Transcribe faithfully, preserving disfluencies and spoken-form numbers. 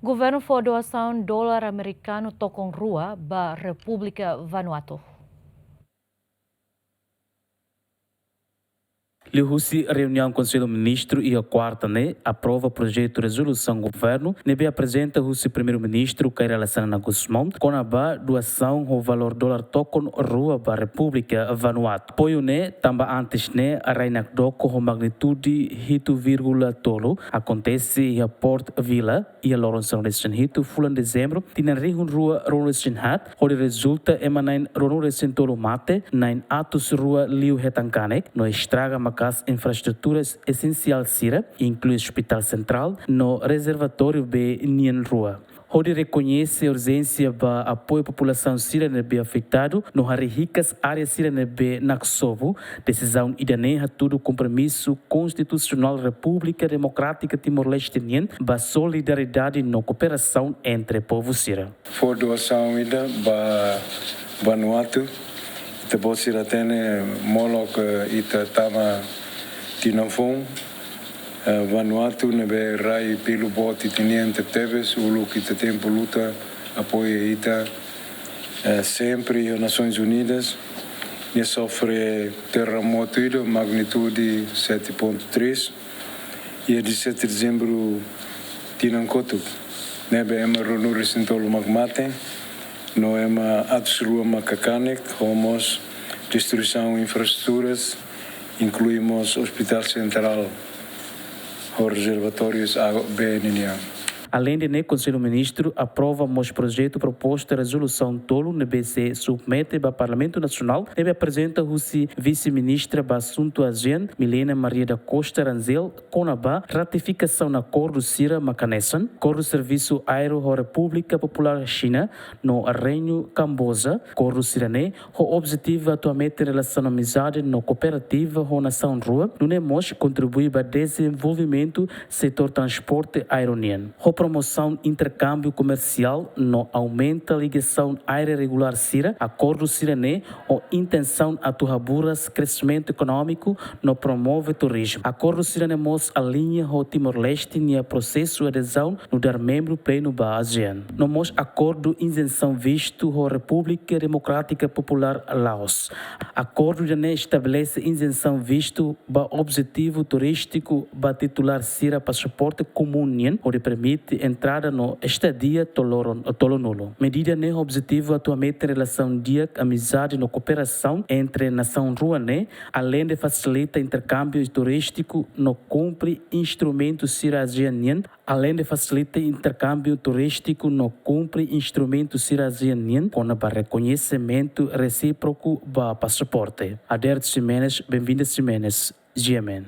Governu fó doasaun dolar amerikanu tokon rua ba Repúblika Vanuatu. Liuhusi reuniaun Konsellu Ministru iha kuarta ne'e aprova projetu rezolusaun governu ne'ebé aprezenta husi Primeiru-Ministru Kay Rala Xanana Gusmão kona-ba doasaun ho valór dolar tokon rua ba Repúblika Vanuatu. Apoiu ne'e tanba antes ne'e rai nakdoko ho magnitude hitu vírgula tolu akontese iha Port Vila iha loron sanulu-resin-hitu fulan Dezembru tinan rihun rua ruanulu-resin-haat, hodi rezulta ema na'in ruanulu-resin-tolu mate, na'in atus rua liu hetan kanek, no estraga maka'as infraestrutura esensiál sira, inklui Ospitál Sentrál no rezervatóriu bee nian rua. Hodi rekoñese urjénsia ba apoiu populasaun sira ne'ebé afetadu no harii hikas área sira ne'ebé naksobu, desizaun ida-ne'e hatudu kompromisu konstitusionál Repúblika Demokrátika Timor-Leste nian ba solidariedade no kooperasaun entre povu sira. Fó doasaun ida ba Vanuatu, ita-boot sira hatene molok, eh, ita tama tinan foun, eh, Vanuatu ne'ebé rai pelu boot ita-nian tebetebes, uluk ita tempu luta, apoia ita, eh, sempre iha Nasoins Unidas, nia sofre terremotu ida magnitude sete ponto três, iha dezasete Dezembru tinan kotuk, ne'ebé ema ruanulu-resin-tolu mak mate, no ema atus rua mak kanek, ho mós destruisaun infraestruturas, inklui mós Ospitál Sentrál ho rezervatórius água bee ninian. Aleinde ne'e, Konsellu Ministru aprova mós projetu proposta rezolusaun tolu ne'ebé sei submete ba Parlamentu Nasionál, ne'ebé aprezenta husi Vise-Ministra ba Asuntu ASEAN, Milena Maria da Costa Rangel, kona-ba ratifikasaun akordu sira mak hanesan: akordu servisu aéreu ho Repúblika Populár Xina no Reinu Kamboja. Akordu sira-ne'e ho objetivu atu hametin relasaun amizade no kooperativa ho nasaun rua, nune'e mós kontribui ba dezenvolvimentu setór transporte aéreu nian. Ho promosaun interkámbiu komersiál no aumenta ligasaun aérea regulár sira, akordu sira-ne'e ho intensaun atu haburas kresimentu ekonómiku no promove turizmu. Akordu sira-ne'e mós aliña ho Timor-Leste nia prosesu adezaun nu'udar membru plenu ba ASEAN. No mós akordu izensaun vistu ho Repúblika Demokrátika Populár Laos. Akordu ida-ne'e estabelese izensaun vistu ba objetivu turístiku ba titulár sira pasaporte komún nian, hodi permite entrada no estadia to'o loron tolunulu. Medida ne'e ho objetivu atu hametin relasaun di'ak, amizade no kooperasaun entre nasaun rua ne'e, aleinde fasilita interkámbiu turístiku no kumpre instrumentu sira ASEAN nian, aleinde fasilita interkámbiu turístiku no kumpre instrumentu sira ASEAN nian kona-ba rekoñesimentu resíproku ba pasaporte. Aderto Ximenes, Benvinda Ximenes, G M N.